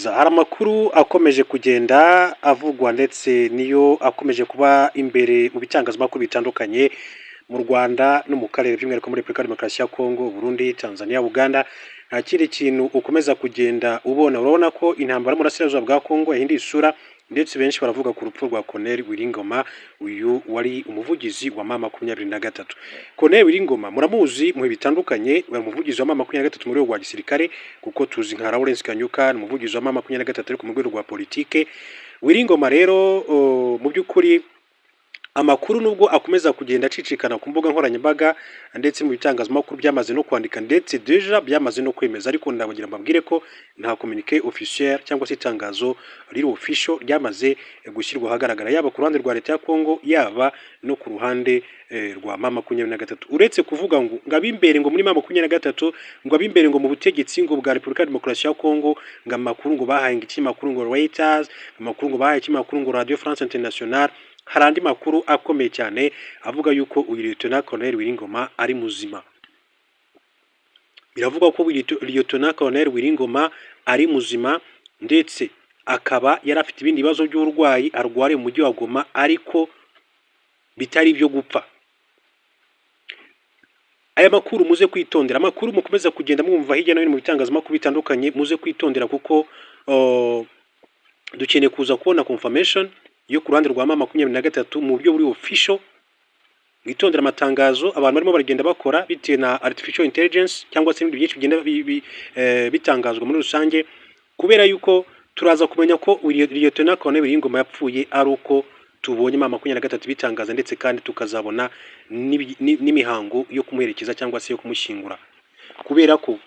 Neza, hari amakuru akomeje kugenda avugwa, ndetse niyo akomeje kuba imbere mu bitangazamakuru bitandukanye mu Rwanda no mu karere, by'umwihariko muri Repubulika ya Demokarasi ya Kongo, Burundi, Tanzania, Uganda. Nta kindi kintu ukomeza kugenda ubona. Urabona ko intambara y'Umurasirazuba bwa Kongo yahinduye isura, ndetse benshi baravuga ku rupfu rwa Colonel Willy Ngoma, uyu wari umuvugizi wa M23. Colonel Willy Ngoma muramuzi mu bihe bitandukanye, wari umuvugizi wa M23 mu rwego rwa gisirikare, kuko tuzi nka Lawrence Kanyuka ni umuvugizi wa M23, ariko mu rwego rwa politike. Willy Ngoma rero, mu by'ukuri amakuru nubwo akomeza kugenda acicikana ku mbuga nkoranyambaga ndetse mu bitangazamakuru byamaze no kwandika, ndetse déjà byamaze no kwemeza, ariko ndabagira mbabwire ko nta communiqué officiel cyangwa se itangazo riri official ryamaze gushyirwa ahagaragara, yaba ku ruhande rwa leta ya Kongo, yaba no ku ruhande rwa M23, uretse kuvuga ngo abimbere ngo muri M23, ngo abimbere ngo mu butegetsi ngo bwa Repubulika ya Demokarasi ya Kongo, ngo amakuru ngo bahaye ngo ikinyamakuru ngo Reuters, amakuru ngo bahaye ikinyamakuru ngo Radio France Internationale. Hari andi makuru akomeye cyane avuga yuko uyu Lieutenant Colonel Willy Ngoma ari muzima. Biravugwa ko Lieutenant Colonel Willy Ngoma ari muzima, ndetse akaba yari afite ibindi bibazo by'uburwayi arwariye mu mujyi wa Goma, ariko bitari ibyo gupfa. Aya makuru muze kwitondera, amakuru mukomeza kugenda mwumva hirya no hino mu bitangazamakuru bitandukanye, muze kwitondera, kuko dukeneye kuza kubona confirmation yo ku ruhande rwa M23 mu buryo buri official. Mwitondera amatangazo abantu barimo baragenda bakora bitewe na artificial intelligence cyangwa se ibindi byinshi bigenda bitangazwa muri rusange, kubera yuko turaza kumenya ko Lieutenant Colonel Willy Ngoma yapfuye ari uko tubonye M23 bitangaza, ndetse kandi tukazabona n'imihango yo kumuherekeza cyangwa se yo kumushyingura, kubera ko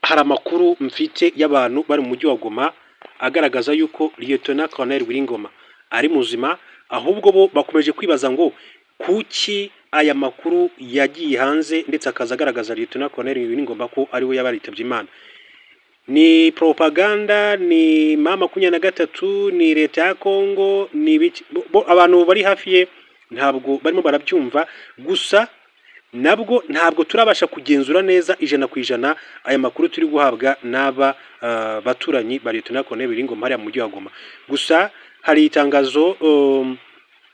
hari amakuru mfite y'abantu bari mu mujyi wa Goma agaragaza yuko Lieutenant Colonel Willy Ngoma ari muzima. Ahubwo bo bakomeje kwibaza ngo kuki aya makuru yagiye hanze, ndetse akaza agaragaza Lieutenant Colonel Willy Ngoma ko ari we yaba yaritabye Imana. Ni propaganda? Ni M23? Ni leta ya Kongo? Ni ibiki? Bo abantu bari hafi ye ntabwo barimo barabyumva. Gusa nabwo ntabwo turabasha kugenzura neza 100% aya makuru turi guhabwa n'aba baturanyi ba Lieutenant Colonel Willy Ngoma hariya mu mujyi wa Goma. Gusa hari itangazo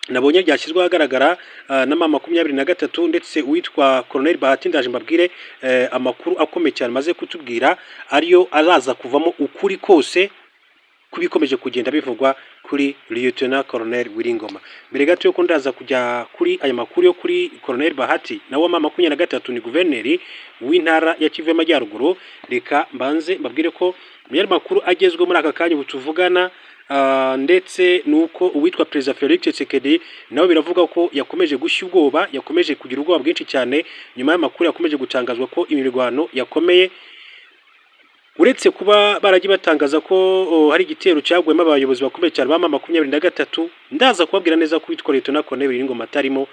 nabonye ryashyizwe ahagaragara na M23, ndetse uwitwa Colonel Bahati, ndaje mbabwire amakuru akomeye cyane maze kutubwira, ariyo araza kuvamo ukuri kose kubikomeje kugenda bivugwa kuri Lieutenant Colonel Willy Ngoma. Mbere gato yuko ndaza kujya kuri aya makuru yo kuri Colonel Bahati nawe wa M23, ni guverineri w'intara ya Kivu y'Amajyaruguru, reka mbanze mbabwire ko mu yandi makuru agezweho muri aka kanya ubu tuvugana, ndetse nuko uwitwa Perezida Felix Tshisekedi nawe biravuga ko yakomeje gushya ubwoba, yakomeje kugira ubwoba bwinshi cyane nyuma y'amakuru yakomeje gutangazwa ko imirwano yakomeye. Uretse kuba baragiye batangaza ko hari igitero cyaguyemo abayobozi bakomeye cyane ba M23, ndaza kubabwira neza ko witwa Lieutenant Colonel Willy Ngoma atarimo.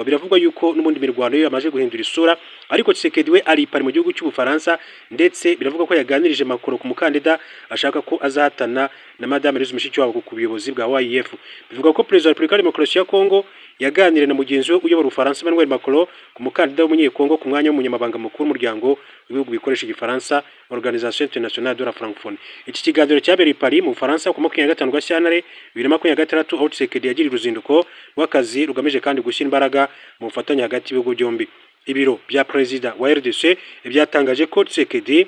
Biravugwa yuko n'ubundi mirwano yo yamaze guhindura isura, ariko Tshisekedi we ari i Paris mu gihugu cy'Ubufaransa, ndetse biravugwa ko yaganirije Macron ku mukandida ashaka ko azahatana na Madame Louise Mushikiwabo ku buyobozi bwa OIF. Bivuga ko Perezida wa Repubulika ya Demokarasi ya Kongo yaganiriye na mugenzi we uyobora Ubufaransa, Emmanuel Macron, ku mukandida w'umunyekongo ku mwanya w'umunyamabanga mukuru w'umuryango w'ibihugu bikoresha Igifaransa, Organisation Internationale de la Francophonie. Iki kiganiro cyabereye i Paris mu Bufaransa ku 25 Gashyantare 2026, aho Tshisekedi yagiriye uruzinduko rw'akazi rugamije kandi gushyira imbaraga mu bufatanye hagati y'ibihugu byombi. Ibiro bya Perezida wa RDC byatangaje ko Tshisekedi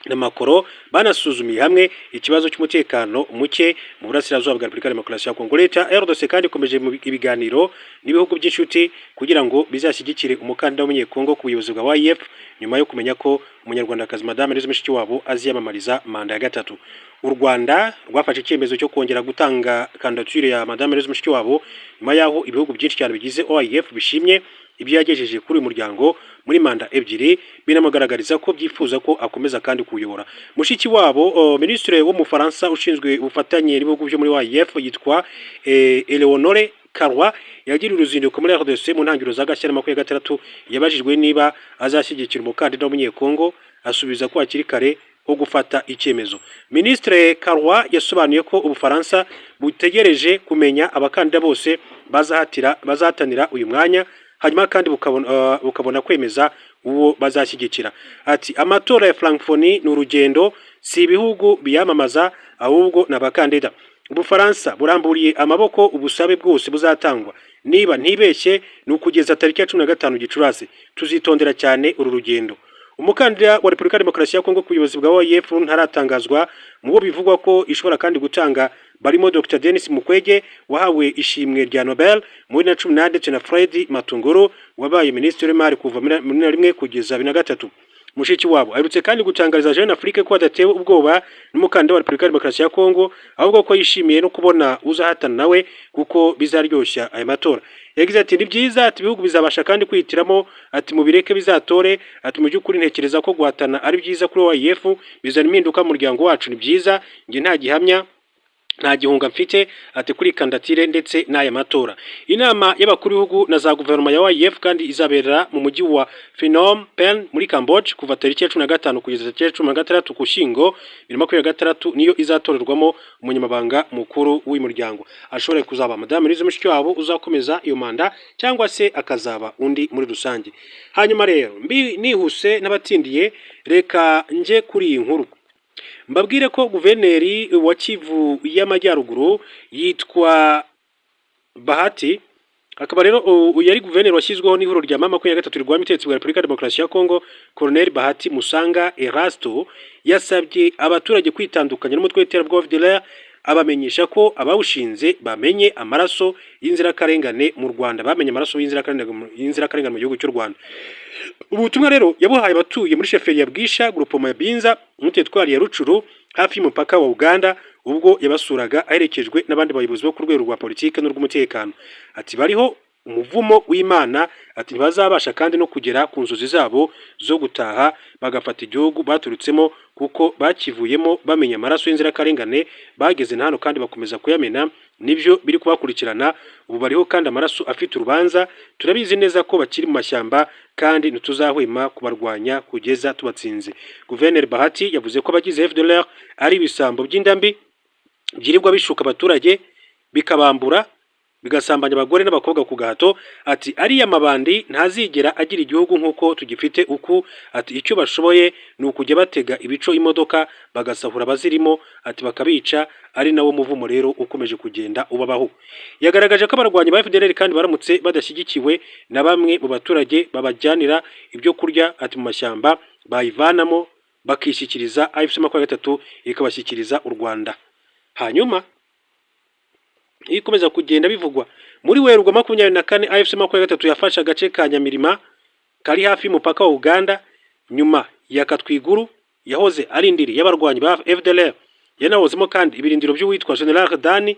na Macron banasuzumiye hamwe ikibazo cy'umutekano muke mu burasirazuba bwa Repubulika ya Demokarasi ya Kongo. Leta ya RDC kandi ikomeje mu ibiganiro n'ibihugu by'inshuti kugira ngo bizashyigikire umukandida w'umunyekongo ku buyobozi bwa OIF, nyuma yo kumenya ko umunyarwandakazi Madame Louise Mushikiwabo aziyamamariza manda ya gatatu. U Rwanda rwafashe icyemezo cyo kongera gutanga kandidatire ya Madame Louise Mushikiwabo nyuma y'aho ibihugu byinshi cyane bigize OIF bishimye ibyo yagejeje kuri uyu muryango muri manda ebyiri, binamugaragariza ko byifuza ko akomeza kandi kuwuyobora. Mushikiwabo, minisitiri w'Umufaransa ushinzwe ubufatanye n'ibihugu byo muri OIF yitwa Eleonore Karwa, yagiriye uruzinduko muri RDC mu ntangiriro za Gashyantare 26. Yabajijwe niba azashyigikira umukandida w'umunyekongo, asubiza ko hakiri kare ho gufata icyemezo. Minisitiri Karwa yasobanuye ko Ubufaransa butegereje kumenya abakandida bose bazahatanira uyu mwanya, hanyuma kandi bukabona kwemeza uwo bazashyigikira. Ati: "Amatora ya Francophonie ni urugendo, Si ibihugu biyamamaza, ahubwo ni abakandida. Ubufaransa buramburiye amaboko ubusabe bwose buzatangwa. Niba ntibeshye, ni ukugeza tariki ya 15 Gicurasi. Tuzitondera cyane uru rugendo. Umukandida wa Repubulika ya Demokarasi ya Kongo ku buyobozi bwa OIF ntaratangazwa. Mu bo bivugwa ko ishobora kandi gutanga barimo Dr Denis Mukwege wahawe ishimwe rya Nobel muri 2018, ndetse na Fred Matunguru wabaye minisitiri w'imari kuva muri 2001 kugeza 2003. Mushikiwabo aherutse kandi gutangariza Jeune Afrique ko adatewe ubwoba n'umukandida wa Repubulika ya Demokarasi ya Kongo, ahubwo ko yishimiye no kubona uzahatana nawe kuko bizaryoshya aya matora. Yagize ati: "Ni byiza," ati: "ibihugu bizabasha kandi kwihitiramo," ati: "mubireke bizatore." Ati: "Mu by'ukuri ntekereza ko guhatana ari byiza kuri OIF, bizana impinduka mu muryango wacu, ni byiza. Njye nta gihamya, nta gihunga mfite," ati, "kuri kandidatire ndetse n'aya matora." Inama y'abakuru b'ibihugu na za guverinoma ya OIF kandi izabera mu mujyi wa Phnom Penh muri Cambodia kuva tariki ya 15 kugeza tariki ya 16 Ugushyingo 2026. Niyo izatorerwamo umunyamabanga mukuru w'uyu muryango, ashobora kuzaba Madame Louise Mushikiwabo uzakomeza iyo manda, cyangwa se akazaba undi muri rusange. Hanyuma rero, mbi nihuse n'abatsindiye, reka nje kuri iyi nkuru mbabwire ko guverineri wa Kivu y'Amajyaruguru yitwa Bahati, akaba rero uyu yari guverineri washyizweho n'ihuriro rya M23 rirwanya ubutegetsi bwa Repubulika ya Demokarasi ya Kongo, Colonel Bahati Musanga Erasto, yasabye abaturage kwitandukanya n'umutwe w'iterabwoba FDLR, abamenyesha ko abawushinze bamenye amaraso y'inzirakarengane mu Rwanda, bamenye amaraso y'inzirakarengane mu gihugu cy'u Rwanda. Ubu butumwa rero yabuhaye abatuye muri sheferi ya Bwisha, groupement ya Binza, muri teritwari ya Rutshuru, hafi y'umupaka wa Uganda, ubwo yabasuraga aherekejwe n'abandi bayobozi bo ku rwego rwa politiki n'urw'umutekano. Ati: "Bariho umuvumo w'Imana," ati: "ntibazabasha kandi no kugera ku nzozi zabo zo gutaha bagafata igihugu baturutsemo, kuko bakivuyemo bamenya amaraso y'inzirakarengane, bageze na hano kandi bakomeza kuyamena, nibyo biri kubakurikirana ubu. Bariho kandi amaraso afite urubanza. Turabizi neza ko bakiri mu mashyamba kandi ntituzahwema kubarwanya kugeza tubatsinze." Guverineri Bahati yavuze ko abagize FDLR ari ibisambo by'indambi byirirwa bishuka abaturage, bikabambura, bigasambanya abagore n'abakobwa ku gahato. Ati: "Ariya mabandi ntazigera agira igihugu nk'uko tugifite uku." Ati: "Icyo bashoboye ni ukujya batega ibico imodoka, bagasahura abazirimo," ati, "bakabica, ari nawo muvumo rero ukomeje kugenda ubabaho." Yagaragaje ko abarwanyi ba FDLR kandi baramutse badashyigikiwe na bamwe mu baturage babajyanira ibyo kurya, ati, mu mashyamba, bayivanamo bakishyikiriza AFC 23, ikabashyikiriza u Rwanda. Hanyuma iyo ikomeza kugenda bivugwa, muri Werurwe 24, AFC 23 yafashe agace ka Nyamirima kari hafi y'umupaka wa Uganda, nyuma ya Katwiguru yahoze ari indiri y'abarwanyi ba FDLR, yanahozemo kandi ibirindiro by'uwitwa General Dani.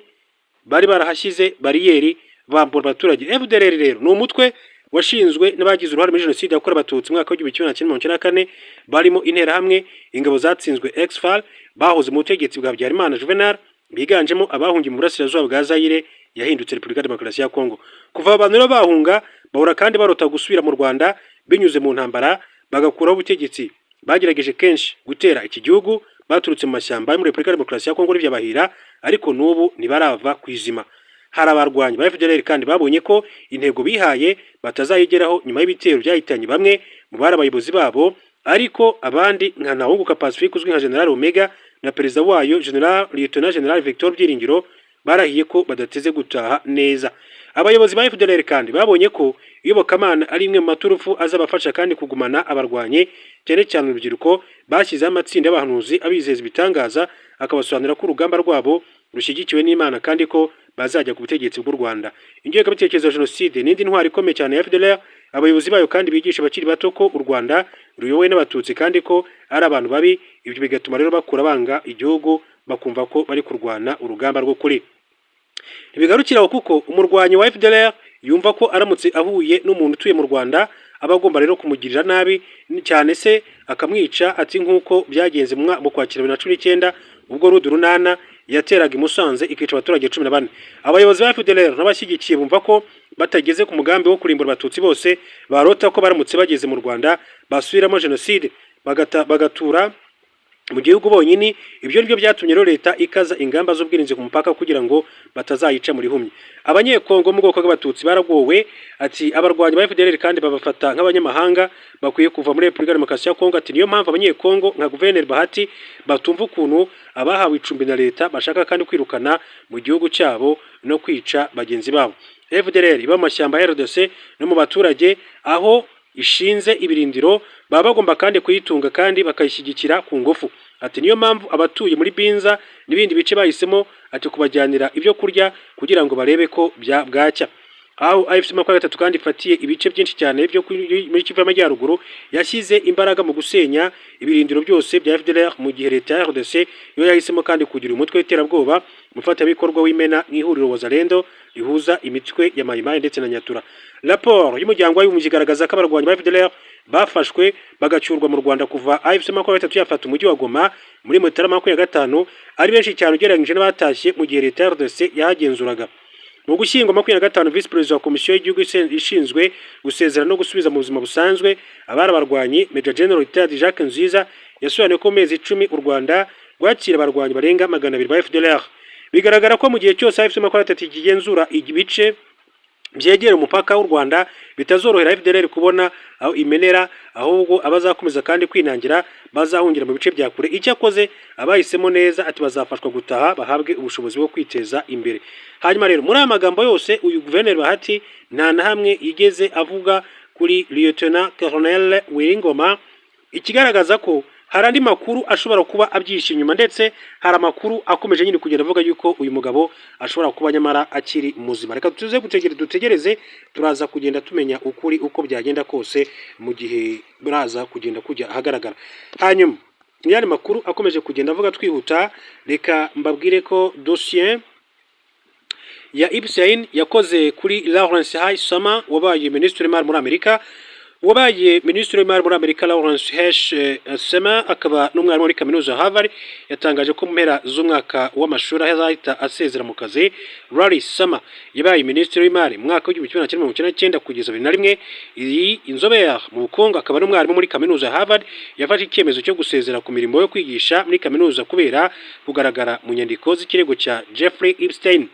Bari barahashyize bariyeri, bambura abaturage. FDLR rero ni umutwe washinzwe n'abagize uruhare muri jenoside yakorewe Abatutsi mu mwaka w'1994, barimo Interahamwe, ingabo zatsinzwe ex-FAR, bahoze mu butegetsi bwa Habyarimana Juvenal, biganjemo abahungiye mu burasirazuba bwa Zaire yahindutse Repubulika ya Demokarasi ya Kongo. Kuva abantu rero bahunga, bahora kandi barota gusubira mu Rwanda binyuze mu ntambara, bagakuraho ubutegetsi. Bagerageje kenshi gutera iki gihugu baturutse mu mashyamba yo muri Repubulika ya Demokarasi ya Kongo ntibyabahira, ariko n'ubu ntibarava ku izima. Hari abarwanyi ba FDLR kandi babonye ko intego bihaye batazayigeraho nyuma y'ibitero byahitanye bamwe mu bari abayobozi babo, ariko abandi nka Ntawunguka Pacifique uzwi nka General Omega na perezida wayo General Lieutenant General Victor Byiringiro barahiye ko badateze gutaha neza. Abayobozi ba FDLR kandi babonye ko iyobokamana ari imwe mu maturufu azabafasha kandi kugumana abarwanyi, cyane cyane urubyiruko. Bashyizeho amatsinda y'abahanuzi abizeza ibitangaza, akabasobanurira ko urugamba rwabo rushyigikiwe n'Imana kandi ko bazajya ku butegetsi bw'u Rwanda. Ingengabitekerezo ya jenoside n'indi ntwaro ikomeye cyane ya FDLR. Abayobozi bayo kandi bigisha abakiri bato ko u Rwanda ruyobowe n'Abatutsi kandi ko ari abantu babi. Ibyo bigatuma rero bakura banga igihugu, bakumva ko bari kurwana urugamba rw'ukuri. Ntibigarukira aho, kuko umurwanyi wa FDLR yumva ko aramutse ahuye n'umuntu utuye mu Rwanda aba agomba rero kumugirira nabi cyane, se akamwica, ati nk'uko byagenze mu Kwakira 2019, ubwo RUD-Urunana yateraga i Musanze ikica abaturage 14. Abayobozi ba FDLR n'abashyigikiye bumva ko batageze ku mugambi wo kurimbura Abatutsi bose, barota ko baramutse bageze mu Rwanda basubiramo jenoside, bagatura Mu gihugu bonyine. Ibyo nibyo byatumye rero leta ikaza ingamba z'ubwirinzi ku mupaka kugira ngo batazayica muri humye. Abanyekongo mu bwoko bw'Abatutsi baragowe. Ati abarwanyi ba FDLR kandi babafata nk'abanyamahanga bakwiye kuva muri Repubulika ya Demokarasi ya Kongo. Ati niyo mpamvu Abanyekongo nka Guverineri Bahati batumva ukuntu abahawe icumbi na leta bashaka kandi kwirukana mu gihugu cyabo no kwica bagenzi babo. FDLR iba mu mashyamba ya RDC no mu baturage aho ishinze ibirindiro, baba bagomba kandi kuyitunga kandi bakayishyigikira ku ngufu. Ati niyo mpamvu abatuye muri Binza n'ibindi bice bahisemo, ati, kubajyanira ibyo kurya kugira ngo barebe ko bya bwacya. Aho AFC 23 kandi ifatiye ibice byinshi cyane byo muri Kivu y'Amajyaruguru, yashyize imbaraga mu gusenya ibirindiro byose bya FDLR, mu gihe leta ya RDC yo yahisemo kandi kugira umutwe w'iterabwoba umufatanyabikorwa w'imena nk'ihuriro Wazalendo rihuza imitwe ya Mayimayi ndetse na Nyatura. Raporo y'Umuryango w'Abibumbye igaragaza ko abarwanyi ba FDLR bafashwe bagacyurwa mu Rwanda kuva AFC 23 yafata umujyi wa Goma muri Mutarama 25 ari benshi cyane ugereranyije n'abatashye mu gihe leta ya RDC yahagenzuraga. Mu Gushyingo 25, Visi Perezida wa Komisiyo y'Igihugu ishinzwe gusezera no gusubiza mu buzima busanzwe abari abarwanyi, Major General Retired Jacques Nziza, yasobanuye ko mu mezi 10 u Rwanda rwakira abarwanyi barenga 200 ba FDLR. Bigaragara ko mu gihe cyose AFC 23 ikigenzura ibice byegera umupaka w'u Rwanda, bitazorohera FDLR kubona aho imenera, ahubwo abazakomeza kandi kwinangira bazahungira mu bice bya kure. Icyakoze abahisemo neza, ati, bazafashwa gutaha bahabwe ubushobozi bwo kwiteza imbere. Hanyuma rero muri aya magambo yose, uyu Guverineri Bahati nta na hamwe yigeze avuga kuri Lieutenant Colonel Willy Ngoma, ikigaragaza ko hari andi makuru ashobora kuba abyihishe inyuma, ndetse hari amakuru akomeje nyine kugenda avuga yuko uyu mugabo ashobora kuba nyamara akiri muzima. Reka tuze gutegere, dutegereze, turaza kugenda tumenya ukuri uko byagenda kose mu gihe buraza kugenda kujya ahagaragara. Hanyuma yandi makuru akomeje kugenda avuga twihuta, reka mbabwire ko dosiye ya Epstein yakoze kuri Lawrence H. Summers, wabaye minisitiri w'imari muri Amerika. Wabaye minisitiri w'imari muri Amerika, Lawrence H. Summers, akaba n'umwarimu muri kaminuza ya Harvard, yatangaje ko mu mpera z'umwaka w'amashuri azahita asezera mu kazi. Larry Summers yabaye minisitiri w'imari mu mwaka w'1999 kugeza 2001. Iyi inzobere mu bukungu akaba n'umwarimu muri kaminuza ya Harvard yafashe icyemezo cyo gusezera ku mirimo yo kwigisha muri kaminuza kubera kugaragara mu nyandiko z'ikirego cya Jeffrey Epstein.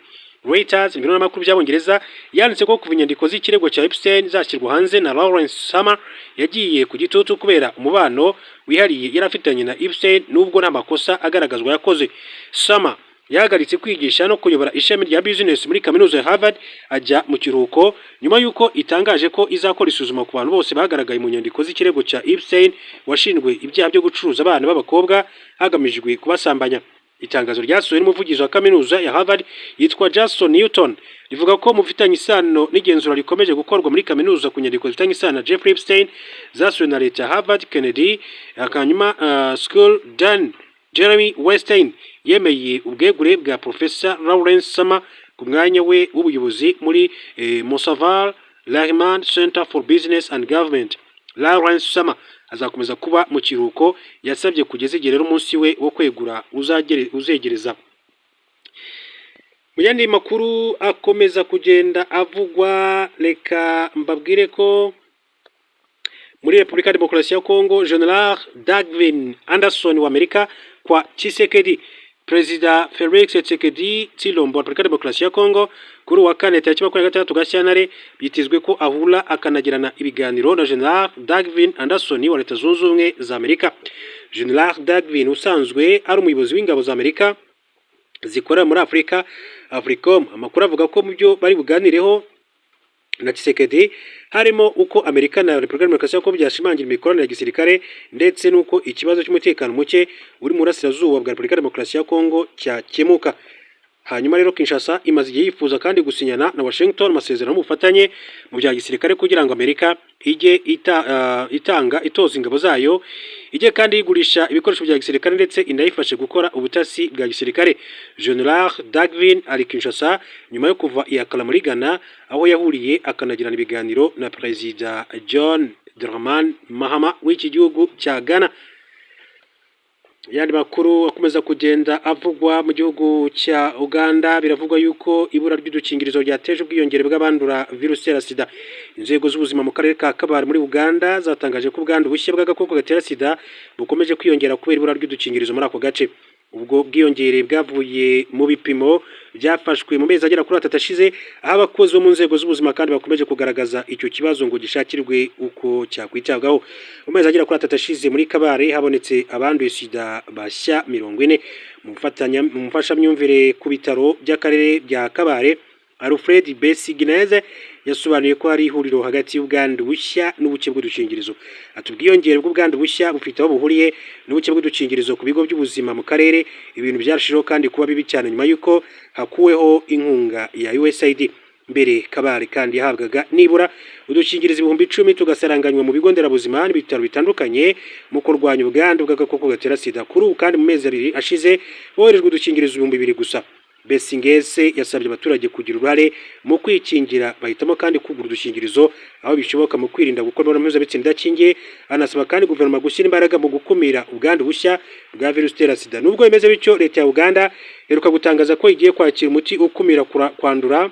Reuters, ibiro n'amakuru by'Abongereza, yanditse ko kuva inyandiko z'ikirego cya Epstein zashyirwa hanze na Lawrence Summers, yagiye ku gitutu kubera umubano wihariye yari afitanye na Epstein, nubwo nta makosa agaragazwa yakoze. Summers yahagaritse kwigisha no kuyobora ishami rya business muri kaminuza ya Harvard, ajya mu kiruhuko nyuma y'uko itangaje ko izakora isuzuma ku bantu bose bagaragaye mu nyandiko z'ikirego cya Epstein, washinjwe ibyaha byo gucuruza abana b'abakobwa hagamijwe kubasambanya. Itangazo ryasohowe n'umuvugizi wa kaminuza ya Harvard yitwa Jason Newton rivuga ko mufitanye isano n'igenzura rikomeje gukorwa muri kaminuza ku nyandiko zifitanye isano na Jeffrey Epstein zasuwe na leta ya Harvard Kennedy. Hanyuma School Dan Jeremy Weinstein yemeye ubwegure bwa Professor Lawrence Summers ku mwanya we w'ubuyobozi muri Mossavar Rahman Center for Business and Government. Lawrence Summers azakomeza kuba mu kiruhuko yasabye kugeza igihe rero umunsi we wo kwegura uzegereza. Mu yandi makuru akomeza kugenda avugwa, reka mbabwire ko muri Repubulika ya Demokarasi ya Kongo, General Dagvin Anderson wa Amerika kwa Tshisekedi. Perezida Felix Tshisekedi Tshilombo wa Repubulika ya Demokarasi ya Kongo, kuri uwa kane tariki 26 Gashyantare, byitezwe ko ahura akanagirana ibiganiro na General Dagvin Anderson wa Leta Zunze Ubumwe za Amerika. General Dagvin, usanzwe ari umuyobozi w'ingabo za Amerika zikorera muri Afurika, AFRICOM. Amakuru avuga ko mu byo bari buganireho na Tshisekedi harimo uko Amerika na Repubulika ya Demokarasi ya Kongo byashimangira imikoranire ya gisirikare, ndetse n'uko ikibazo cy'umutekano muke uri mu burasirazuba bwa Repubulika ya Demokarasi ya Kongo cyakemuka. Hanyuma rero Kinshasa imaze igihe yifuza kandi gusinyana na Washington amasezerano y'ubufatanye mu bya gisirikare, kugira ngo Amerika ijye itanga itoza ingabo zayo, ijye kandi yigurisha ibikoresho bya gisirikare, ndetse inayifashe gukora ubutasi bwa gisirikare. General Dagvin ari Kinshasa nyuma yo kuva i Accra muri Ghana, aho yahuriye akanagirana ibiganiro na Perezida John Dramani Mahama w'iki gihugu cya Ghana. Yandi makuru akomeza kugenda avugwa mu gihugu cya Uganda, biravugwa yuko ibura ry'udukingirizo ryateje ubwiyongere bw'abandura virusi itera sida. Inzego z'ubuzima mu karere ka Kabale muri Uganda zatangaje ko ubwandu bushya bw'agakoko gatera sida bukomeje kwiyongera kubera ibura ry'udukingirizo muri ako gace. Ubwo bwiyongere bwavuye mu bipimo byafashwe mu mezi agera kuri 3 ashize, aho abakozi bo mu nzego z'ubuzima kandi bakomeje kugaragaza icyo kibazo ngo gishakirwe uko cyakwitabwaho. Mu mezi agera kuri 3 ashize, muri Kabale habonetse abanduye sida bashya 40. Mu mfashamyumvire ku bitaro by'akarere bya Kabale, Alfred Besigineze, yasobanuye ko hari ihuriro hagati y'ubwandu bushya n'ubuke bw'udukingirizo. Ati: "Ubwiyongere bw'ubwandu bushya bufite aho buhuriye n'ubuke bw'udukingirizo ku bigo by'ubuzima mu karere. Ibintu byarushijeho kandi kuba bibi cyane nyuma y'uko hakuweho inkunga ya USAID. Mbere Kabale kandi yahabwaga nibura udukingirizo 10,000, tugasaranganywa mu bigo nderabuzima n'ibitaro bitandukanye mu kurwanya ubwandu bw'agakoko gatera sida. Kuri ubu kandi, mu mezi 2 ashize, boherejwe udukingirizo 2000 gusa." Besingese yasabye abaturage kugira uruhare mu kwikingira, bahitamo kandi kugura udukingirizo aho bishoboka mu kwirinda gukora imibonano mpuzabitsina idakingiye. Anasaba kandi guverinoma gushyira imbaraga mu gukumira ubwandu bushya bwa virusi itera sida. Nubwo bimeze bityo, leta ya Uganda iheruka gutangaza ko igiye kwakira umuti ukumira kwandura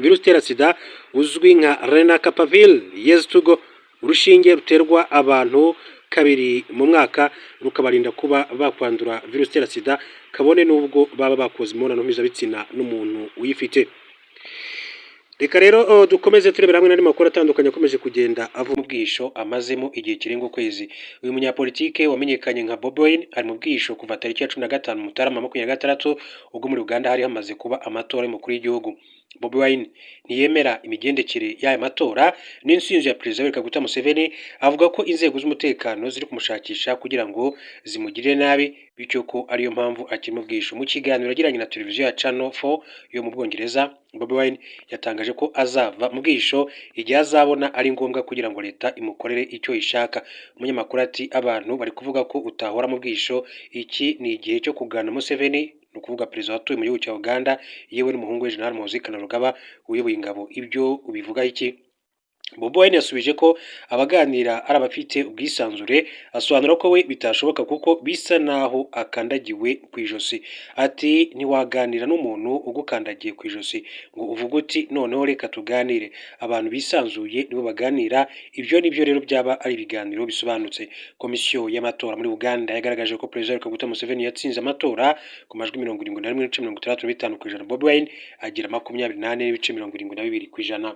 virusi itera sida uzwi nka Lenacapavir Yeztugo, urushinge ruterwa abantu kabiri mu mwaka rukabarinda kuba bakwandura virusi itera sida, kabone n'ubwo baba bakoze imibonano mpuzabitsina n'umuntu uyifite. Reka rero dukomeze turebera hamwe n'andi makuru atandukanye akomeje kugenda ava mu bwihisho amazemo igihe kirenga ukwezi. Uyu munyapolitike wamenyekanye nka Bobi Wine ari mu bwihisho kuva tariki ya 15 Mutarama 26, ubwo muri Uganda hari hamaze kuba amatora y'umukuru w'igihugu. Bobi Wine ntiyemera imigendekere y'aya matora n'intsinzi ya Perezida Yoweri Kaguta Museveni. Avuga ko inzego z'umutekano ziri kumushakisha kugira ngo zimugirire nabi, bityo ko ariyo mpamvu akiri mu bwihisho. Mu kiganiro yagiranye na televiziyo ya Channel 4 yo mu Bwongereza, Bobi Wine yatangaje ko azava mu bwihisho igihe azabona ari ngombwa kugira ngo leta imukorere icyo ishaka. Umunyamakuru ati: "Abantu bari kuvuga ko utahora mu bwihisho, iki ni igihe cyo kugana Museveni," ni ukuvuga perezida watuye mu gihugu cya Uganda, yewe n'umuhungu we General Muhoozi Kainerugaba uyoboye ingabo, "ibyo ubivugaho iki?" Bobi Wine yasubije ko abaganira ari abafite ubwisanzure, asobanura ko we bitashoboka kuko bisa naho akandagiwe ku ijosi. Ati: "Ntiwaganira n'umuntu ugukandagiye ku ijosi ngo uvuge uti noneho reka tuganire. Abantu bisanzuye nibo baganira, ibyo nibyo rero byaba ari ibiganiro bisobanutse." Komisiyo y'amatora muri Uganda yagaragaje ko Perezida Yoweri Kaguta Museveni yatsinze amatora ku majwi 71.65%, Bobi Wine agira 24.72%.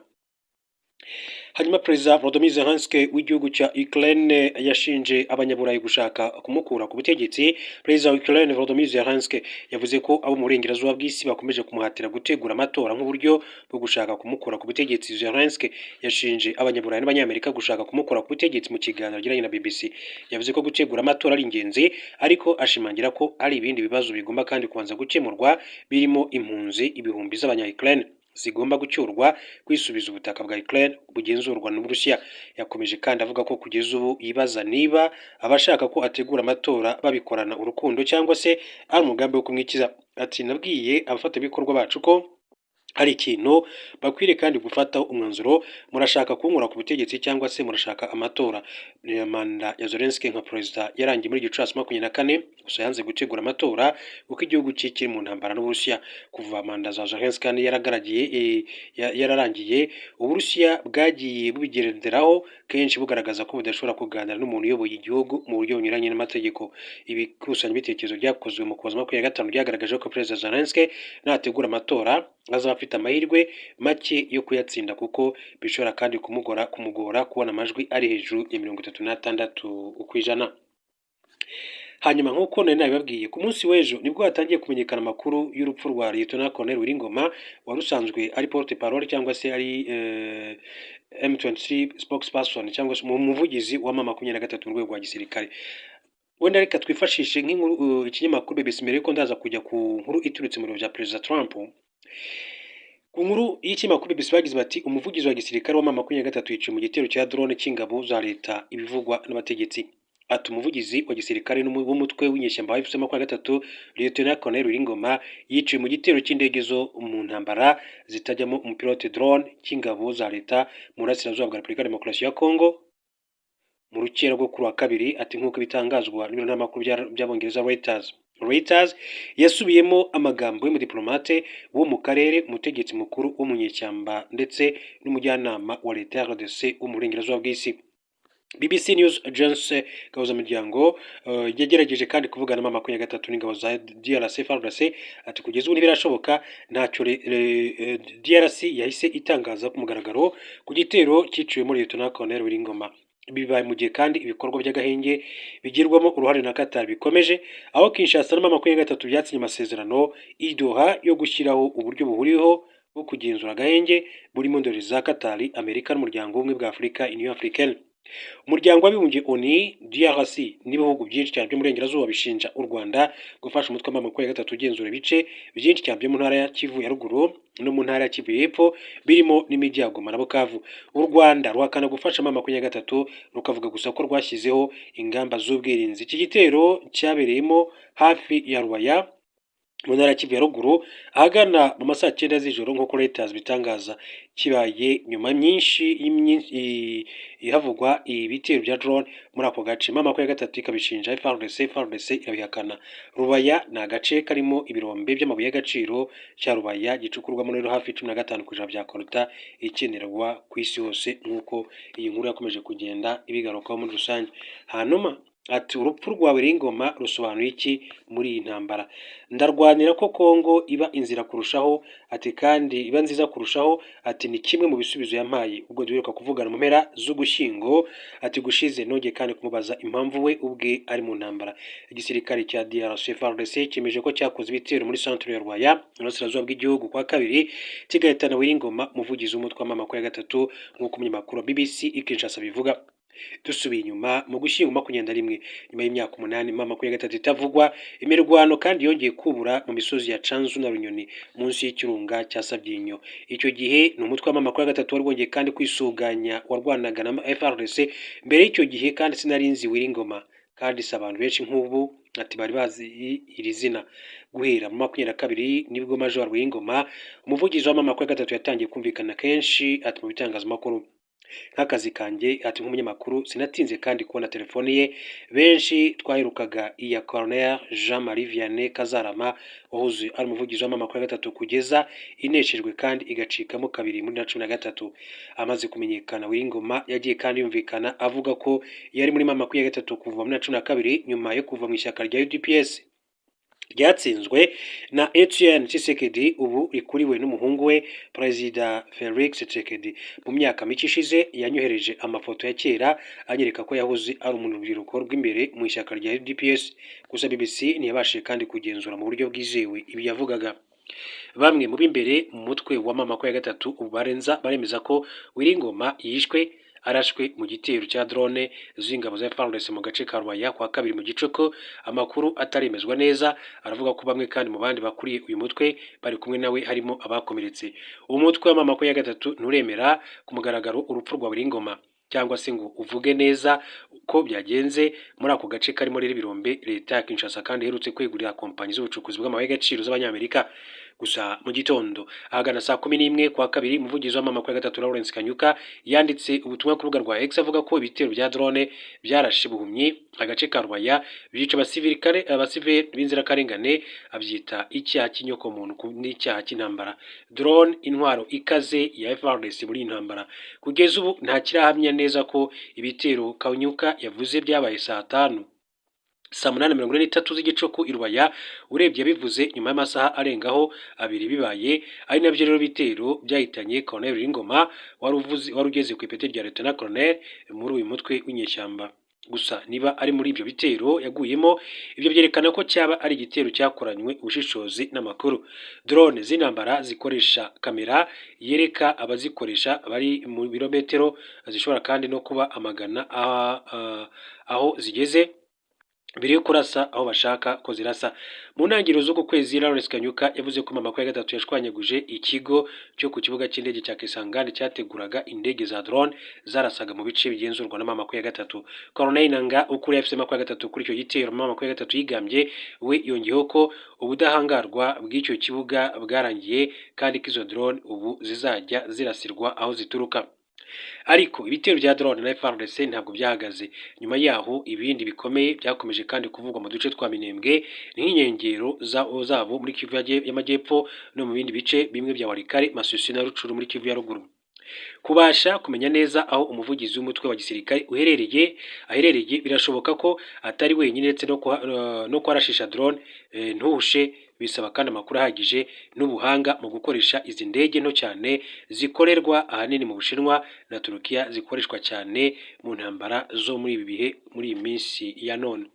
Hanyuma Perezida Volodymyr Zelensky w'igihugu cya Ukraine yashinje abanyaburayi gushaka kumukura ku butegetsi. Perezida wa Ukraine Volodymyr Zelensky yavuze ko abo mu burengerazuba bw'isi bakomeje kumuhatira gutegura amatora nk'uburyo bwo gushaka kumukura ku butegetsi. Zelensky yashinje abanyaburayi n'abanyamerika gushaka kumukura ku butegetsi. Mu kiganiro yagiranye na BBC, yavuze ko gutegura amatora ari ingenzi, ariko ashimangira ko hari ibindi bibazo bigomba kandi kubanza gukemurwa, birimo impunzi ibihumbi z'abanya Ukraine zigomba gucyurwa, kwisubiza ubutaka bwa Ukraine bugenzurwa n'Uburusiya. Yakomeje kandi avuga ko kugeza ubu yibaza niba abashaka ko ategura amatora babikorana urukundo cyangwa se ari umugambi wo kumwikiza. Ati: "Nabwiye abafatanyabikorwa bacu ko hari ikintu bakwiriye kandi gufataho umwanzuro: murashaka kunkura ku butegetsi cyangwa se murashaka amatora?" Manda ya Zelensky nka perezida yarangiye muri Gicurasi 24, gusa yanze gutegura amatora kuko igihugu cye kiri mu ntambara n'Uburusiya. Kuva manda za Zelensky kandi yararangiye, Uburusiya bwagiye bubigenderaho kenshi, bugaragaza ko budashobora kuganira n'umuntu uyoboye igihugu mu buryo bunyuranye n'amategeko. Ibikusanyabitekerezo byakozwe mu Kuboza 25 byagaragaje ko Perezida Zelensky nategura amatora azaba afite amahirwe make yo kuyatsinda, kuko bishobora kandi kumugora kubona amajwi ari hejuru ya 36%. Hanyuma, nk'uko nari nabibabwiye, ku munsi w'ejo nibwo hatangiye kumenyekana amakuru y'urupfu rwa Lieutenant Colonel Willy Ngoma wari usanzwe ari porte parole cyangwa se ari M23 spokesperson cyangwa se umuvugizi wa M23 mu rwego rwa gisirikare. Wenda reka twifashishe nk'inkuru ikinyamakuru BBC mbere yuko ndaza kujya ku nkuru iturutse mu biro bya Perezida Trump. Ku nkuru y'ikinyamakuru BBC bagize bati: "Umuvugizi wa gisirikare wa M23 yiciwe mu gitero cya drone cy'ingabo za leta, ibivugwa n'abategetsi." Ati: "Umuvugizi wa gisirikare w'umutwe w'inyeshyamba wa AFC 23, Lieutenant Colonel Willy Ngoma, yiciwe mu gitero cy'indege zo mu ntambara zitajyamo umupilote, drone, cy'ingabo za leta mu burasirazuba bwa Repubulika ya Demokarasi ya Congo." Mu rukera rwo kuri wa kabiri, ati nk'uko bitangazwa n'ibiro ntaramakuru by'Abongereza Reuters. Reuters yasubiyemo amagambo y'umudiplomate wo mu karere, umutegetsi mukuru wo mu nyeshyamba ndetse n'umujyanama wa leta ya RDC wo mu burengerazuba bw'isi. BBC News Agence Gahuzamiryango yagerageje kandi kuvugana na M23 n'ingabo za DRC FARDC, ati kugeza ubu ntibirashoboka. Ntacyo DRC yahise itangaza ku mugaragaro ku gitero cyiciwemo Lieutenant Colonel Willy Ngoma. Bibaye mu gihe kandi ibikorwa by'agahenge bigirwamo uruhare na Qatar bikomeje, aho Kinshasa na M23 byatsinye amasezerano i Doha yo gushyiraho uburyo buhuriweho bwo kugenzura agahenge, burimo indorerezi za Qatar, Amerika n'Umuryango w'Ubumwe bwa Afurika, Union Africaine. Umuryango w'Abibumbye ONU, DRC n'ibihugu byinshi cyane byo mu burengerazuba bishinja u Rwanda gufasha umutwe wa M23 ugenzura ibice byinshi cyane byo mu ntara ya Kivu ya Ruguru no mu ntara ya Kivu y'Epfo, birimo n'imijyi ya Goma na Bukavu. U Rwanda ruhakana gufasha M23, rukavuga gusa ko rwashyizeho ingamba z'ubwirinzi. Iki gitero cyabereyemo hafi ya Rubaya mu ntara ya Kivu ya Ruguru ahagana mu ma saa 9 z'ijoro, nk'uko Reuters bitangaza, kibaye nyuma myinshi ihavugwa ibitero bya drone muri ako gace. M23 ikabishinja FARDC, FARDC irabihakana. Rubaya ni agace karimo ibirombe by'amabuye y'agaciro cya Rubaya, gicukurwamo rero hafi 15% bya coltan ikenerwa ku isi hose, nk'uko iyi nkuru yakomeje kugenda ibigarukaho muri rusange. Hanyuma ati urupfu rwa Willy Ngoma rusobanuye iki muri iyi ntambara? Ndarwanira ko Kongo iba inzira kurushaho, ati kandi iba nziza kurushaho, ati ni kimwe mu bisubizo yampaye ubwo duheruka kuvugana mu mpera z'Ugushyingo, ati gushize. Nongeye kandi kumubaza impamvu we ubwe ari mu ntambara. Igisirikare cya DRC FARDC cyemeje ko cyakoze ibitero muri centre ya Rubaya mu burasirazuba bw'igihugu kwa kabiri, kigahitana Willy Ngoma, umuvugizi w'umutwe wa M23, nk'uko umunyamakuru wa BBC i Kinshasa bivuga. Dusubiye inyuma, mu Gushyingo 21, nyuma y'imyaka 8 M23 itavugwa, imirwano kandi yongeye kubura mu misozi ya Canzu na Runyoni munsi y'ikirunga cya Sabyinyo. Icyo gihe ni umutwe wa M23 wari wongeye kandi kwisuganya, warwanaga na FARDC. Mbere y'icyo gihe kandi sinari nzi Willy Ngoma, kandi si abantu benshi nk'ubu, ati bari bazi iri zina. Guhera mu 22 nibwo Major Willy Ngoma, umuvugizi wa M23, yatangiye kumvikana kenshi, ati mu bitangazamakuru. Nk'akazi kanjye, ati nk'umunyamakuru, sinatinze kandi kubona telefoni ye. Benshi twaherukaga iya Colonel Jean Marie Vianney Kazarama, wahoze ari umuvugizi wa M23 kugeza ineshejwe kandi igacikamo kabiri muri 2013. Amaze kumenyekana, Willy Ngoma yagiye kandi yumvikana avuga ko yari muri M23 kuva muri 12, nyuma yo kuva mu ishyaka rya UDPS ryatsinzwe na Etienne Tshisekedi, ubu rikuriwe n'umuhungu we Perezida Felix Tshisekedi. Mu myaka mike ishize yanyohereje amafoto ya kera anyereka ko yahoze ari urubyiruko rw'imbere mu ishyaka rya UDPS. Gusa BBC ntiyabashije kandi kugenzura mu buryo bwizewe ibi yavugaga. Bamwe mu b'imbere mu mutwe wa M23 ubu barenza baremeza ko Willy Ngoma yishwe arashwe mu gitero cya drone z'ingabo za FARDC mu gace ka Rubaya kwa kabiri mu gicuku. Amakuru ataremezwa neza aravuga ko bamwe kandi mu bandi bakuriye uyu mutwe bari kumwe nawe harimo abakomeretse. Umutwe wa M23 nturemera ku mugaragaro urupfu rwa Willy Ngoma cyangwa se ngo uvuge neza uko byagenze muri ako gace karimo rero ibirombe leta ya Kinshasa kandi iherutse kwegurira kompanyi z'ubucukuzi bw'amabuye y'agaciro z'Abanyamerika. Gusa mu gitondo ahagana saa 11 kwa kabiri, umuvugizi wa M23 Lawrence Kanyuka yanditse ubutumwa ku rubuga rwa X avuga ko ibitero bya drone byarashe buhumyi agace ka Rubaya, byica abasirikare, abasivili b'inzirakarengane, abyita icyaha cy'inyokomuntu n'icyaha cy'intambara. Drone, intwaro ikaze ya FARDC muri iyi ntambara. Kugeza ubu nta kirahamya neza ko ibitero Kanyuka yavuze byabaye saa 5, saa 8:43 z'igicuku i Rubaya. Urebye yabivuze nyuma y'amasaha arengaho 2 bibaye, ari nabyo rero bitero byahitanye Colonel Ngoma wari ugeze ku ipeti rya Lieutenant Colonel muri uyu mutwe w'inyeshyamba. Gusa niba ari muri ibyo bitero yaguyemo, ibyo byerekana ko cyaba ari igitero cyakoranywe ubushishozi n'amakuru. Drone z'intambara zikoresha kamera yereka abazikoresha bari mu birometero, zishobora kandi no kuba amagana aho zigeze mbere yo kurasa aho bashaka ko zirasa. Mu ntangiriro z'uku kwezi, Lawrence Kanyuka yavuze ko M23 yashwanyaguje ikigo cyo ku kibuga cy'indege cya Kisangani cyateguraga indege za drone zarasaga mu bice bigenzurwa na M23. Corneille Nangaa ukuriye AFC M23 kuri icyo gitero M23 yigambye, we yongeyeho ko ubudahangarwa bw'icyo kibuga bwarangiye kandi ko izo drone ubu zizajya zirasirwa aho zituruka. Ariko ibitero bya drone na FARDC ntabwo byahagaze nyuma yaho. Ibindi bikomeye byakomeje kandi kuvugwa mu duce twa Minembwe nk'inkengero zabo muri Kivu y'Amajyepfo, no mu bindi bice bimwe bya Walikale, Masisi na Rutshuru muri Kivu ya Ruguru. Kubasha kumenya neza aho umuvugizi w'umutwe wa gisirikare uherereye aherereye, birashoboka ko atari wenyine, ndetse no kuharashisha drone ntuhushe, bisaba kandi amakuru ahagije n'ubuhanga mu gukoresha izi ndege nto cyane zikorerwa ahanini mu Bushinwa na Turukiya, zikoreshwa cyane mu ntambara zo muri ibi bihe, muri iyi minsi ya none.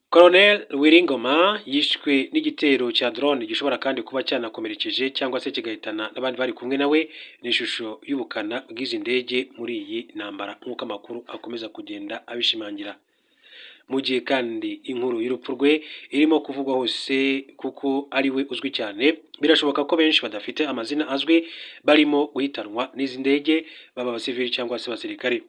Colonel Willy Ngoma yishwe n'igitero cya drone gishobora kandi kuba cyanakomerekeje cyangwa se kigahitana n'abandi bari kumwe nawe. Ni ishusho y'ubukana bw'izi ndege muri iyi ntambara, nk'uko amakuru akomeza kugenda abishimangira. Mu gihe kandi inkuru y'urupfu rwe irimo kuvugwa hose kuko ari we uzwi cyane, birashoboka ko benshi badafite amazina azwi barimo guhitanwa n'izi ndege, baba abasivili cyangwa se abasirikare.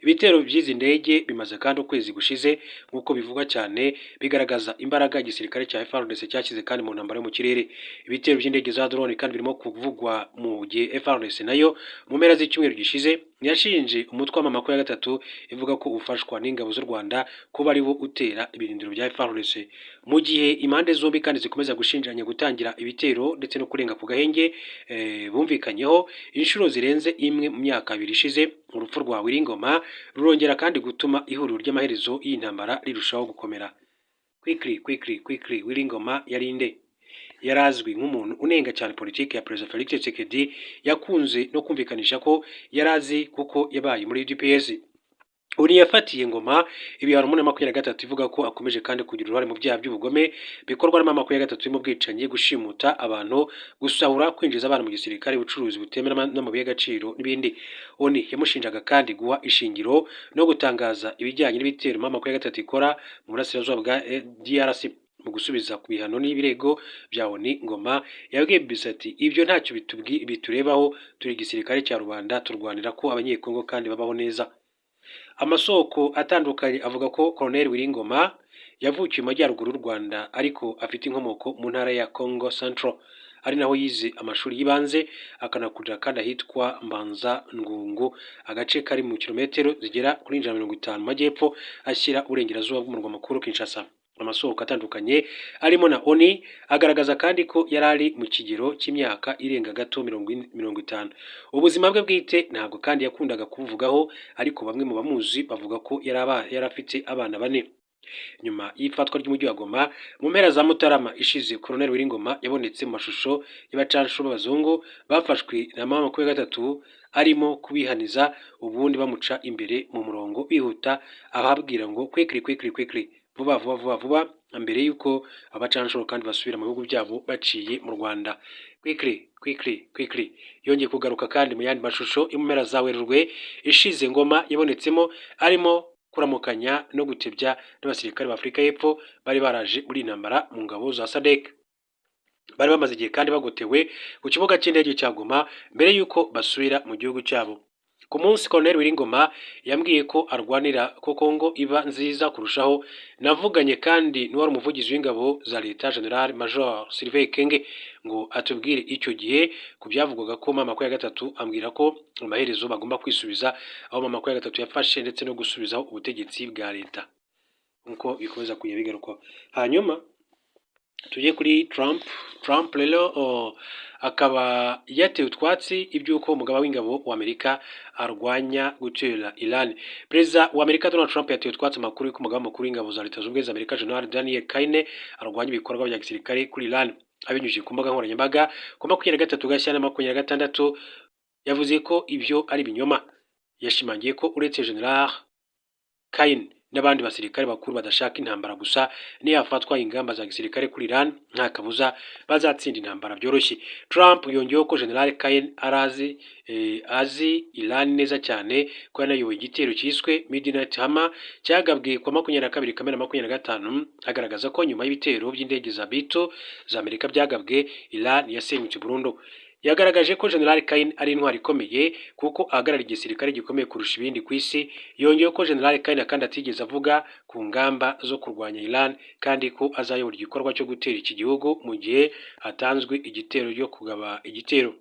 Ibitero by'izi ndege bimaze kandi ukwezi gushize, nk'uko bivugwa cyane, bigaragaza imbaraga igisirikare cya FARDC cyashyize kandi mu ntambara yo mu kirere. Ibitero by'indege za drone kandi birimo kuvugwa mu gihe FARDC nayo mu mpera z'icyumweru gishize yashinje umutwe wa M23, ivuga ko ufashwa n'ingabo z'u Rwanda, kuba ari wo utera ibirindiro bya FARDC. Mu gihe impande zombi kandi zikomeza gushinjanya gutangira ibitero ndetse no kurenga ku gahenge bumvikanyeho inshuro zirenze imwe mu myaka 2 ishize, urupfu rwa Willy Ngoma rurongera kandi gutuma ihuriro ry'amaherezo y'intambara rirushaho gukomera. Quickly, quickly, quickly, Willy Ngoma yari nde? Yari azwi nk'umuntu unenga cyane politiki ya Perezida Felix Tshisekedi. Yakunze no kumvikanisha ko yari azi kuko yabaye muri UDPS. ONU yafatiye Ngoma ibihano muri 23, ivuga ko akomeje kandi kugira uruhare mu byaha by'ubugome bikorwa na M23, birimo ubwicanyi, gushimuta abantu, gusahura, kwinjiza abana mu gisirikare, ubucuruzi butemewe n'amabuye y'agaciro n'ibindi. ONU yamushinjaga kandi guha ishingiro no gutangaza ibijyanye n'ibitero M23 ikora mu burasirazuba bwa DRC. Mu gusubiza ku bihano n'ibirego bya ONU, Ngoma yabwiye BBC ati: "Ibyo ntacyo biturebaho, turi igisirikare cya rubanda, turwanira ko Abanyekongo kandi babaho neza." Amasoko atandukanye avuga ko Colonel Willy Ngoma yavukiye mu majyaruguru y'u Rwanda, ariko afite inkomoko mu ntara ya Congo Central, ari naho yize amashuri y'ibanze, akanakurira kandi ahitwa Mbanza Ngungu, agace kari mu kilometero zigera kuri 150 mu majyepfo ashyira uburengerazuba bw'umurwa mukuru Kinshasa. Amasoko atandukanye arimo na ONU agaragaza kandi ko yari ari mu kigero cy'imyaka irenga gato 50. Ubuzima bwe bwite ntabwo kandi yakundaga kubuvugaho, ariko bamwe mu bamuzi bavuga ko yari afite abana bane. Nyuma y'ifatwa ry'umujyi wa Goma mu mpera za Mutarama ishize, Colonel Willy Ngoma yabonetse mu mashusho y'abacancuro b'abazungu bafashwe na M23 arimo kubihaniza, ubundi bamuca imbere mu murongo bihuta, ababwira ngo "quickly, quickly, quickly", vuba vuba, vuba vuba, mbere y'uko abacancuro kandi basubira mu bihugu byabo baciye mu Rwanda. Quickly, quickly, quickly. Yongeye kugaruka kandi mu yandi mashusho yo mu mpera za Werurwe ishize. Ngoma yabonetsemo arimo kuramukanya no gutebya n'abasirikare ba Afurika y'Epfo bari baraje muri iyi ntambara mu ngabo za SADC, bari bamaze igihe kandi bagotewe ku kibuga cy'indege cya Goma mbere y'uko basubira mu gihugu cyabo. Ku munsi Colonel Willy Ngoma yambwiye ko arwanira ko Congo iba nziza kurushaho, navuganye kandi n'uwari umuvugizi w'ingabo za leta, General Major Sylvain Ekenge, ngo atubwire icyo gihe ku byavugwaga ko M23, ambwira ko amaherezo bagomba kwisubiza aho M23 yafashe, ndetse no gusubizaho ubutegetsi bwa leta, nk'uko bikomeza kujya bigarukwaho. Hanyuma tujye kuri Trump. Trump rero akaba yatewe utwatsi iby'uko umugaba w'ingabo wa Amerika arwanya gutera Iran. Perezida wa Amerika Donald Trump yatewe utwatsi amakuru y'uko umugaba mukuru w'ingabo za Leta Zunze Ubumwe za Amerika, General Daniel Caine, arwanya ibikorwa bya gisirikare kuri Iran. Abinyujije ku mbuga nkoranyambaga ku 23 Gashyantare 26, yavuze ko ibyo ari ibinyoma. Yashimangiye ko uretse General Caine n'abandi basirikare bakuru badashaka intambara gusa, nihafatwa ingamba za gisirikare kuri Iran, nta kabuza bazatsinda intambara byoroshye. Trump yongeyeho ko General Caine arazi azi Iran neza cyane, ko yanayoboye igitero cyiswe Midnight Hammer cyagabwe ku wa 22 Kamena 25, agaragaza ko nyuma y'ibitero by'indege za B2 za Amerika byagabwe, Iran yasenyutse burundu. Yagaragaje ko General Caine ari intwari ikomeye kuko ahagarariye igisirikare gikomeye kurusha ibindi ku isi. Yongeyeho ko General Caine kandi atigeze avuga ku ngamba zo kurwanya Iran, kandi ko azayobora igikorwa cyo gutera iki gihugu mu gihe hatanzwe igitero cyo kugaba igitero.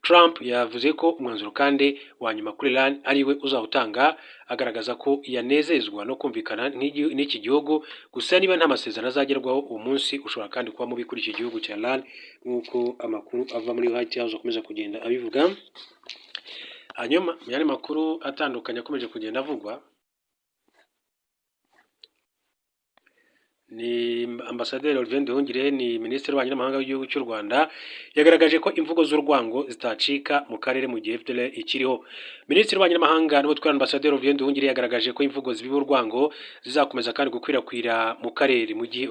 Trump yavuze ko umwanzuro kandi wa nyuma kuri Iran ari we uzawutanga, agaragaza ko yanezezwa no kumvikana n'iki gihugu. Gusa niba nta masezerano azagerwaho, uwo munsi ushobora kandi kuba mubi kuri iki gihugu cya Iran, nk'uko amakuru ava muri White House akomeza kugenda abivuga. Hanyuma mu yandi makuru atandukanye akomeje kugenda avugwa, ni Ambasaderi Olivier Nduhungirehe, ni Minisitiri w'Ububanyi n'Amahanga w'igihugu cy'u Rwanda, yagaragaje ko imvugo z'urwango zitacika mu karere mu gihe FDLR ikiriho. Minisitiri w'Ububanyi n'Amahanga n'Ubutwererane, Ambasaderi Olivier Nduhungirehe, yagaragaje ko imvugo zibiba urwango zizakomeza kandi gukwirakwira mu karere mu gihe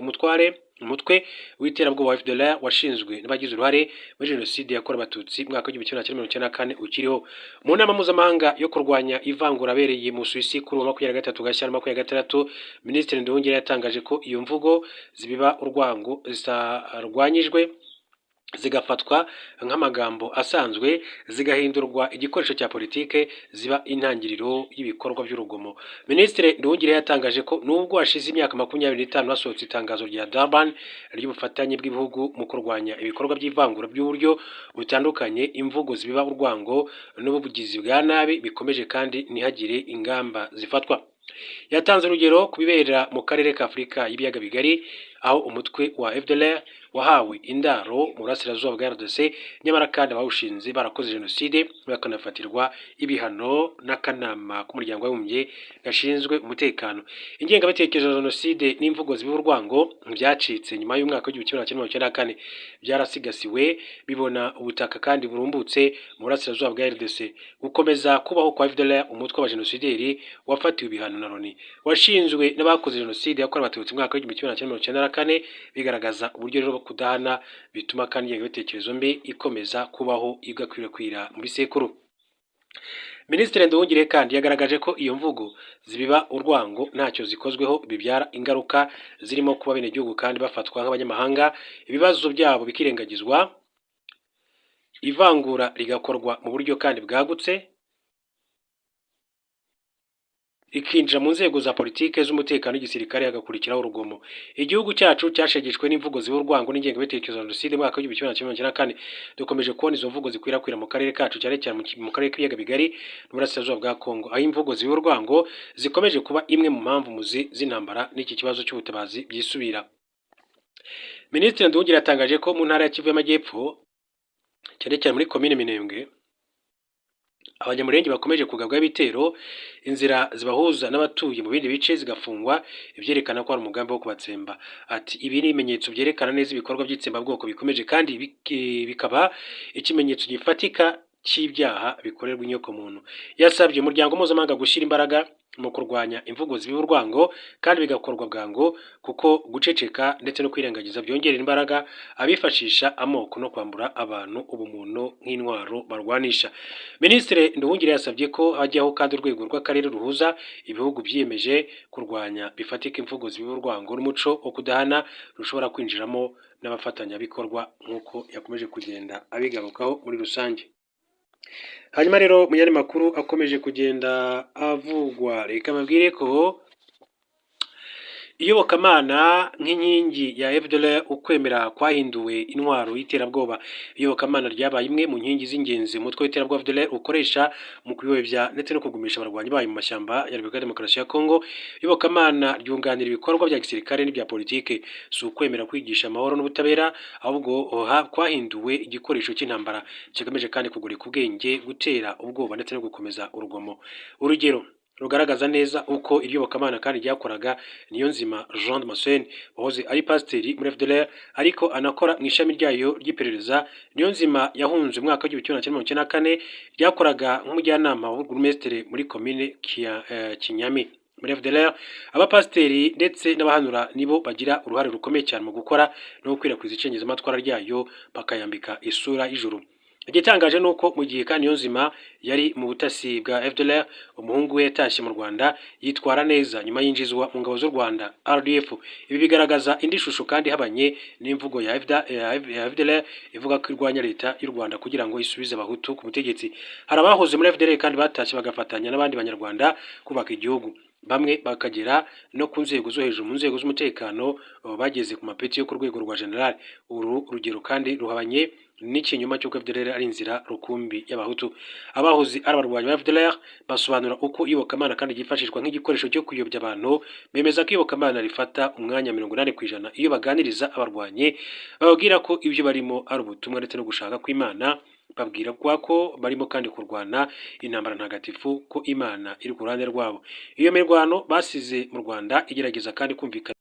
umutwe w'iterabwoba wa FDLR washinzwe n'abagize uruhare muri Jenoside yakorewe Abatutsi mu mwaka w'1994 ukiriho. Mu nama mpuzamahanga yo kurwanya ivangura abereye mu Suwisi kuri uwa 23 Gashyantare 26, Minisitiri Nduhungirehe yatangaje ko iyo mvugo zibiba urwango zitarwanyijwe zigafatwa nk'amagambo asanzwe, zigahindurwa igikoresho cya politike, ziba intangiriro y'ibikorwa by'urugomo. Minisitiri Nduhungirehe yatangaje ko nubwo hashize imyaka 25 hasohotse itangazo rya Durban ry'ubufatanye bw'ibihugu mu kurwanya ibikorwa by'ivangura by'uburyo butandukanye, imvugo zibiba urwango n'ubugizi bwa nabi bikomeje kandi ntihagire ingamba zifatwa. Yatanze urugero ku bibera mu karere ka Afurika y'Ibiyaga Bigari, aho umutwe wa FDLR wahawe indaro mu burasirazuba bwa RDC, nyamara kandi abawushinze barakoze jenoside bakanafatirwa ibihano n'akanama k'Umuryango w'Abibumbye gashinzwe umutekano. Ingengabitekerezo ya jenoside n'imvugo zibiba urwango byacitse nyuma y'umwaka w'1994, byarasigasiwe bibona ubutaka kandi burumbutse mu burasirazuba bwa RDC. Gukomeza kubaho kwa FDLR, umutwe wa jenosideri wafatiwe ibihano na Loni, washinzwe n'abakoze jenoside yakorewe Abatutsi mu mwaka w'1994, bigaragaza uburyo rero kudahana bituma kandi ingengabitekerezo mbi ikomeza kubaho, igakwirakwira mu bisekuru. Minisitiri Nduhungirehe kandi yagaragaje ko iyo mvugo zibiba urwango ntacyo zikozweho bibyara ingaruka zirimo kuba abenegihugu kandi bafatwa nk'abanyamahanga, ibibazo byabo bikirengagizwa, ivangura rigakorwa mu buryo kandi bwagutse, rikinjira mu nzego za politike, z'umutekano n'igisirikare, hagakurikiraho urugomo. Igihugu cyacu cyashegeshwe n'imvugo ziba urwango n'ingengabitekerezo ya jenoside mu mwaka w'1994. Dukomeje kubona izo mvugo zikwirakwira mu karere kacu, cyane cyane mu karere k'Ibiyaga Bigari n'Uburasirazuba bwa Kongo, aho imvugo ziba urwango zikomeje kuba imwe mu mpamvu muzi z'intambara n'iki kibazo cy'ubutabazi byisubira. Minisitiri Nduhungirehe yatangaje ko mu ntara ya Kivu y'Amajyepfo, cyane cyane muri komine Minembwe, Abanyamulenge bakomeje kugabwaho ibitero, inzira zibahuza n'abatuye mu bindi bice zigafungwa, ibyerekana ko hari umugambi wo kubatsemba. Ati: "Ibi ni ibimenyetso byerekana neza ibikorwa by'itsembabwoko bikomeje, kandi bikaba ikimenyetso gifatika cy'ibyaha bikorerwa inyokomuntu." Yasabye umuryango mpuzamahanga gushyira imbaraga mu kurwanya imvugo zibiba urwango kandi bigakorwa bwangu, kuko guceceka ndetse no kwirengagiza byongerera imbaraga abifashisha amoko no kwambura abantu ubumuntu nk'intwaro barwanisha. Minisitiri Nduhungirehe yasabye ko hajyaho kandi urwego rw'akarere ruhuza ibihugu byiyemeje kurwanya bifatika imvugo zibiba urwango n'umuco wo kudahana, rushobora kwinjiramo n'abafatanyabikorwa, nk'uko yakomeje kugenda abigarukaho muri rusange. Hanyuma rero mu yandi makuru akomeje kugenda avugwa, reka mbabwire ko iyobokamana nk'inkingi ya FDLR, ukwemera kwahinduwe intwaro y'iterabwoba. Iyobokamana ryabaye imwe mu nkingi z'ingenzi umutwe w'iterabwoba FDLR ukoresha mu kuyobya ndetse no kugumisha abarwanyi bayo mu mashyamba ya Repubulika ya Demokarasi ya Kongo. Iyobokamana ryunganira ibikorwa bya gisirikare n'ibya politike. Si ukwemera kwigisha amahoro n'ubutabera, ahubwo kwahinduwe igikoresho cy'intambara kigamije kandi kugoreka ubwenge, gutera ubwoba ndetse no gukomeza urugomo. Urugero rugaragaza neza uko iryo yobokamana kandi ryakoraga, Niyonzima Jean Damascene, wahoze ari pasiteri muri FDLR ariko anakora mu ishami ryayo ry'iperereza. Niyonzima yahunze mu mwaka w'1994, ryakoraga nk'umujyanama wa burugumesitiri muri komine Kinyami. Muri FDLR, abapasiteri ndetse n'abahanura nibo bagira uruhare rukomeye cyane mu gukora no gukwirakwiza icengezamatwara ryayo, bakayambika isura y'ijuru. Igitangaje ni uko mu gihe kandi Niyonzima yari mu butasi bwa FDLR, umuhungu we yatashye mu Rwanda yitwara neza, nyuma yinjizwa mu ngabo z'u Rwanda RDF. Ibi bigaragaza indi shusho kandi ihabanye n'imvugo ya FDLR ivuga ko irwanya leta y'u Rwanda kugira ngo isubize Abahutu ku butegetsi. Hari abahoze muri FDLR kandi batashye bagafatanya n'abandi Banyarwanda kubaka igihugu, bamwe bakagera no ku nzego zo hejuru mu nzego z'umutekano, bageze ku mapeti yo ku rwego rwa general. Uru rugero kandi ruhabanye n'ikinyoma cy'uko FDLR ari inzira rukumbi y'Abahutu. Abahoze ari abarwanyi ba FDLR basobanura uko iyobokamana kandi ryifashishwa nk'igikoresho cyo kuyobya abantu. Bemeza ko iyobokamana rifata umwanya 80% iyo baganiriza abarwanyi. Bababwira ko ibyo barimo ari ubutumwa ndetse no gushaka kw'Imana. Babwira ko barimo kandi kurwana intambara ntagatifu, ko Imana iri ku ruhande rwabo. Iyo mirwano basize mu Rwanda igerageza kandi kumvikana.